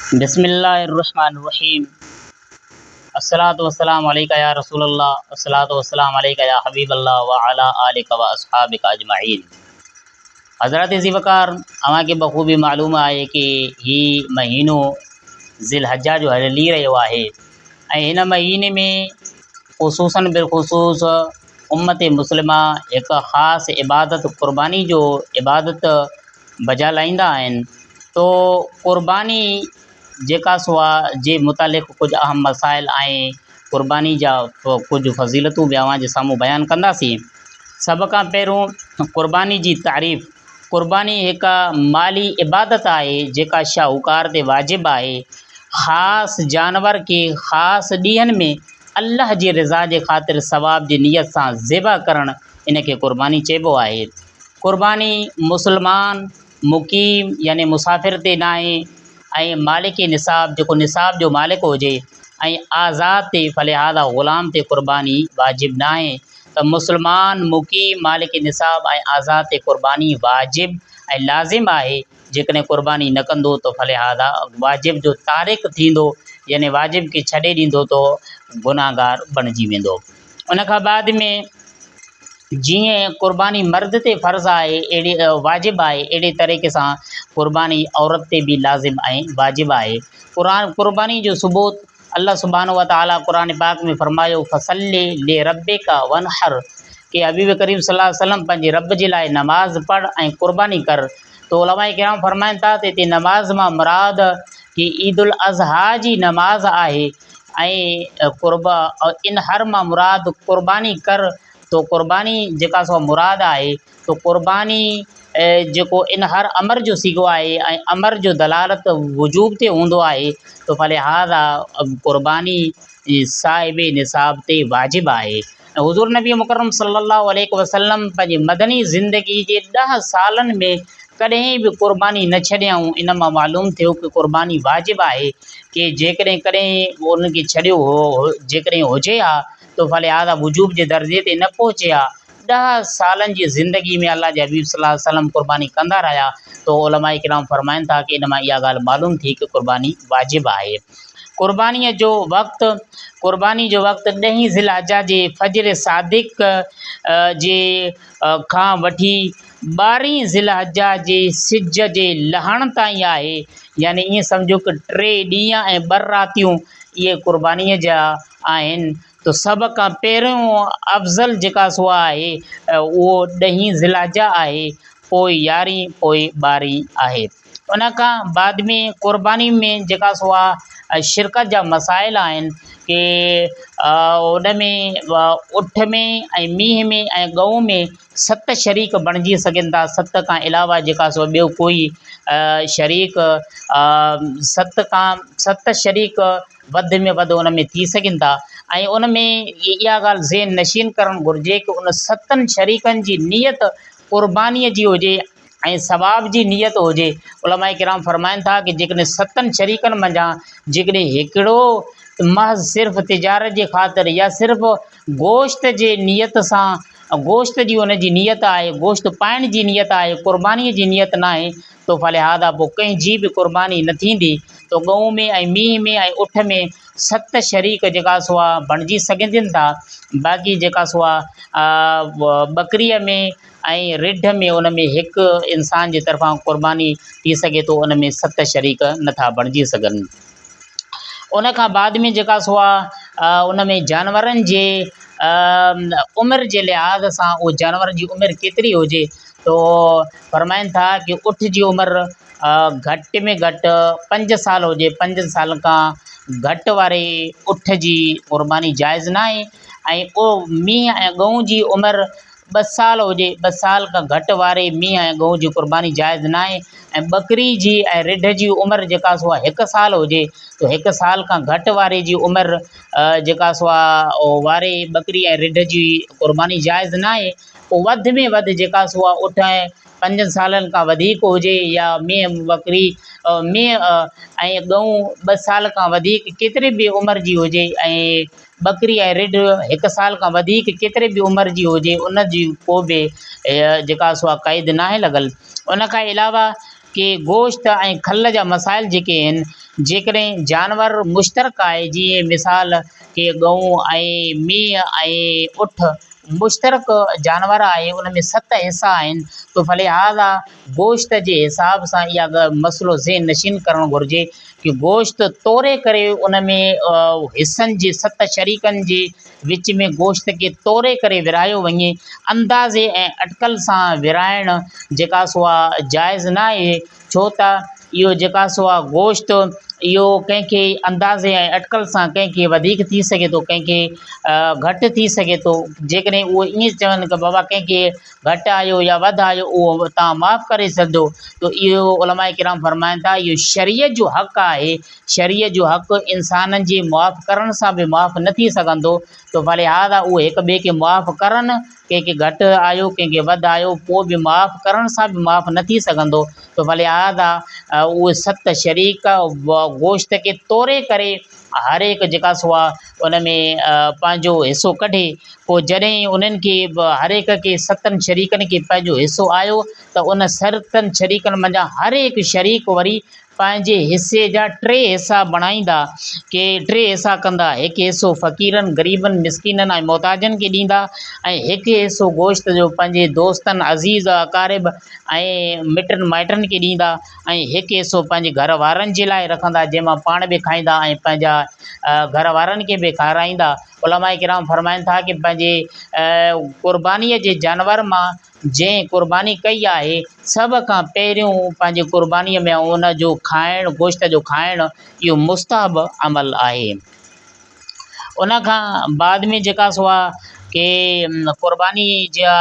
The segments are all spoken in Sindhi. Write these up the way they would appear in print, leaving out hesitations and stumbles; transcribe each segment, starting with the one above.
بسم الله الرحمن الرحيم الصلوة والسلام عليك يا رسول الله الصلوة والسلام عليك يا حبيب الله وعلى آلك واصحابك اجمعين حضرات ذي وقار اوهان کي بخوبي معلوم آهي ڪي هي مهينو ذي الحجه جو هلي رهيو آهي ۽ هن مهيني ۾ خصوصا بالخصوص امت مسلمه هڪ خاص عبادت قرباني جو عبادت بجا لائيندا آهن تو قرباني جيڪا سو آ جي متعلق ڪجهه اهم مسائل ۽ قرباني جا ڪجهه فضيلتون به اوهان جي سامهون بيان ڪنداسين. سڀ کان پهريون قرباني جي تعريف، قرباني هڪ مالي عبادت آهي جيڪا شاهوڪار تي واجب آهي. خاص جانور کي خاص ڏينهن ۾ الله جي رضا جي خاطر ثواب جي نيت سان ذبح ڪرڻ ان کي قرباني چئبو آهي. قرباني مسلمان مقيم يعني مسافر تي ناهي ۽ مالڪ نصاب جيڪو نصاب جو مالڪ هجي ۽ آزاد تي فلهذا غلام تي قرباني واجب ناهي ته مسلمان مقيم مالڪ نصاب ۽ آزاد تي قرباني واجب ۽ لازم آهي جيڪڏهن قرباني نه ڪندو ته فلهذا واجب جو تارڪ ٿيندو يعني واجب کي ڇڏي ڏيندو ته گناهگار بڻجي ويندو ان کان بعد ۾ جيئن قرباني مرد تي فرض آهي اهڙي واجب آهي اهڙي طريقي سان قرباني عورت تي به لازم ۽ واجب آهي قرآن قرباني جو ثبوت الله سبحانه وتعالٰي قرآن پاڪ ۾ فرمايو فصل لربک وانحر ڪي حبيب ڪريم صلي الله عليه وسلم پنهنجي رب جي لاء نماز پڙھ ۽ قرباني ڪر تو علماء کرام فرمائن ٿا ته هتي نماز مان مراد ڪي عيد الاضحيٰ جي نماز آهي ۽ قرب انحر مان مراد قرباني ڪر تو قرباني جيڪا سو مراد آهي تو قرباني جيڪو انحر امر جو صيغو آهي ۽ امر جو دلالت وجوب تي هوندو آهي تو فلهذا قرباني صاحب نصاب تي واجب آهي ۽ حضور نبي مڪرم صلي الله عليه وسلم پنهنجي مدني زندگي جي 10 سالن ۾ ڪڏهن به قرباني نه ڇڏيائون ان مان معلوم ٿيو ڪه قرباني واجب آهي ڪي جيڪڏهن ڪڏهن ان کي ڇڏيو هو جيڪڏهن هجي ها ته فلهذا وجوب جي درجي تي نه پهچي ها. 10 سالن جي زندگي ۾ الله جي حبيب صلي الله عليه وسلم قرباني ڪندا رهيا ته علماء ڪرام فرمائن ٿا ڪه ان مان اها ڳالهه معلوم ٿي ڪه قرباني واجب آهي. قربانيء جو وقت، قرباني جو وقت ڏهين ذي الحجه جي فجر صادق جي کان وٺي ٻارهين ذي الحجه جي سج جي لهڻ تائين آهي يعني ائين سمجهو ڪه ٽي ڏينهن ۽ ٻه راتيون اهي قربانيء جا آهن ته سڀ کان پهريون افضل جيڪا سو آهي اهو ڏهين ذي الحجه آهي پوء يارهين پوء ٻارهين آهي ان کان بعد ۾ قرباني ۾ جيڪا سو آهي شرڪت جا مسائل آهن ڪي ان ۾ اٺ ۾ ۽ مينهن ۾ ۽ ڳئون ۾ ست شريڪ بڻجي سگهن ٿا ست کان علاوه جيڪا سو ٻيو ڪوئي شريڪ ست کان ست شريڪ وڌ ۾ وڌ ان ۾ ٿي سگهن ٿا ۽ ان ۾ اها ڳالهه ذهن نشين ڪرڻ گهرجي ڪه ان ستن شريڪن جي نيت قربانيء جي هجي ۽ ثواب جي نيت هجي. علماء ڪرام فرمائن ٿا ڪه جيڪڏهن ستن شريڪن منجهان جيڪڏهن هڪڙو محض صرف تجارت جي خاطر يا صرف گوشت جي نيت سان گوشت جي ان جي نيت آهي گوشت پائڻ جي نيت آهي قربانيء جي نيت ناهي تو فلهذا پوء ڪنهن جي به قرباني نه ٿيندي تو ڳئون ۾ ۽ مينهن ۾ ۽ اٺ ۾ ست شريڪ جيڪا سو آ بڻجي سگهجن ٿا باقي جيڪا سو آ ٻڪريء ۾ ۽ رڍ ۾ ان ۾ هڪ انسان جي طرفان قرباني ٿي سگهي ٿو ان ۾ ست شريڪ نٿا بڻجي سگهن ان کان بعد ۾ جيڪا سو آ ان ۾ جانورن جي عمر جي لحاظ سان اهو جانور جي عمر ڪيتري هجي تو فرمائن ٿا ڪه اٺ جي عمر گهٽ ۾ گهٽ 5 سال هجي 5 سالن کان گهٽ واري اٺ جي قرباني جائز ناهي ۽ اهو مينهن ۽ ڳئون جي عمر 2 سال هجي، 2 سال کان گهٽ واري مينهن ۽ ڳئون جي قرباني جائز ناهي ۽ ٻڪري جي ۽ رڍ جي عمر جيڪا سو آهي 1 سال هجي ته 1 سال کان گهٽ واري جي عمر جيڪا سو آهي واري ٻڪري ۽ رڍ جي قرباني جائز ناهي. پوء وڌ ۾ وڌ جيڪا سو آهي اٺ ۽ 5 سالن کان وڌيڪ هجي يا مينهن ٻڪري مينهن ۽ ڳئون 2 سال کان وڌيڪ ڪيتري به عمر جي هجي ۽ ٻڪري ۽ رڍ هڪ سال کان وڌيڪ ڪيتري به عمر جي هجي ان جي ڪو به جيڪا سو آهي قيد ناهي لڳل. ان کان علاوه ڪي گوشت ۽ کل جا مسائل جيڪي آهن جيڪڏهن جانور مشترڪ آهي جيئن مثال ڪي ڳئون ۽ مينهن ۽ اٺ مشترڪ جانور آهي ان ۾ ست حصا آهن ته فلهٰذا گوشت جي حساب سان اها مسئلو ذهن نشين ڪرڻ گهرجي ڪي گوشت توري ڪري ان ۾ حصن جي ست شريڪن جي وچ ۾ گوشت کي توري ڪري ورهايو وڃي اندازي ۽ اٽڪل سان ورهائڻ جيڪا سو آ جائز نه آهي ڇو ته اهو جيڪا سو آ گوشت اهو ڪنهن کي اندازي ۽ اٽڪل سان ڪنهن کي وڌيڪ ٿي سگهي ٿو ڪنهن کي گهٽ ٿي سگهي ٿو جيڪڏهن اهو ائين چون ته بابا ڪنهن کي گهٽ آيو يا وڌ آيو اهو توهان معاف ڪري ڇڏجو ته اهو علماء ڪرام فرمائن ٿا اهو شريعت جو حق آهي شريعت جو حق انسانن جي معاف ڪرڻ سان به معاف نه ٿي سگهندو ته فلهٰذا اهي هڪ ٻئي کي معاف ڪرن ڪنهن کي گهٽ آيو ڪنهن کي وڌ آيو پوء به معاف ڪرڻ سان به معاف نه ٿي سگهندو ته فلهٰذا اهي ست شريڪ گوشت کي توري ڪري هر هڪ جيڪا سو آهي ان ۾ پنهنجو حصو ڪڍي پوء جڏهن انهن کي هر هڪ کي ستن شريڪن کي پنهنجو حصو آيو ته ان ستن شريڪن منجهان هر هڪ شريڪ وري پنهنجي حصي جا ٽي حصا بڻائيندا، ڪي ٽي حصا ڪندا، هڪ حصو فقيرن، غريبن، مسڪينن ۽ محتاجن کي ڏيندا ۽ هڪ حصو گوشت جو پنهنجي دوستن، عزيز، اقارب ۽ مٽن مائٽن کي ڏيندا ۽ هڪ حصو پنهنجي گهر وارن جي لاء رکندا جنهن مان پاڻ به کائيندا ۽ پنهنجا گهر وارن کي به کارائيندا. علماء ڪرام فرمائن ٿا ڪي پنهنجي قربانيء جي جانور مان جنهن قرباني ڪئي آهي، سڀ کان پهريون پنهنجي قربانيء ۾ ان جو کائڻ، گوشت جو کائڻ، اهو مستحب عمل آهي. ان کان بعد ۾ جيڪا سو آ ڪي قرباني جا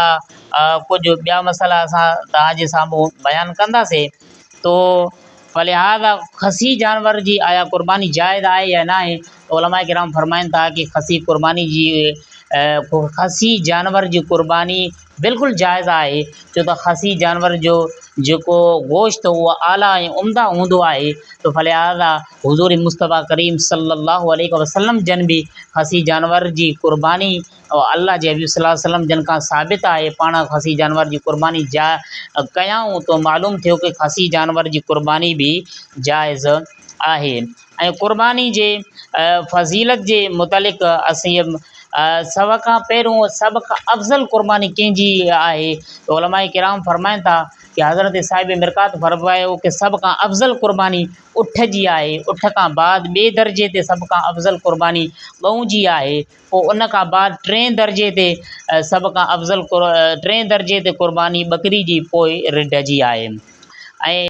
ڪجهه ٻيا مسئلا اسان توهان جي سامهون بيان ڪنداسين تو فلهٰذا خصي جانور جي آيا قرباني جائز آهي يا ناهي ته علماء ڪرام فرمائن ٿا ڪي خصي قرباني جي خصي جانور جي قرباني بلڪل جائز آهي ڇو ته خصي جانور جو جيڪو گوشت اهو اعليٰ ۽ عمده هوندو آهي ته فلهٰذا حضور مصطفيٰ ڪريم صلي الله عليه وسلم جن به خصي جانور جي قرباني الله جي حبيب صلي الله عليه وسلم جن کان ثابت آهي پاڻ خصي جانور جي قرباني جا ڪيائون ته معلوم ٿيو ڪه خصي جانور جي قرباني به جائز آهي ۽ قرباني جي فضيلت جي متعلق اسين سڀ کان پهريون سڀ کان افضل قرباني ڪنهن جي آهي ته علماء ڪرام فرمائن ٿا ڪه حضرت صاحب مرقات فرمايو ڪه سڀ کان افضل قرباني اٺ جي آهي، اٺ کان بعد ٻئي درجي تي سڀ کان افضل قرباني ڳئون جي آهي، پوء ان کان بعد ٽئين درجي تي سڀ کان افضل ٽئين درجي تي قرباني ٻڪري جي پوء رڍ جي آهي ۽.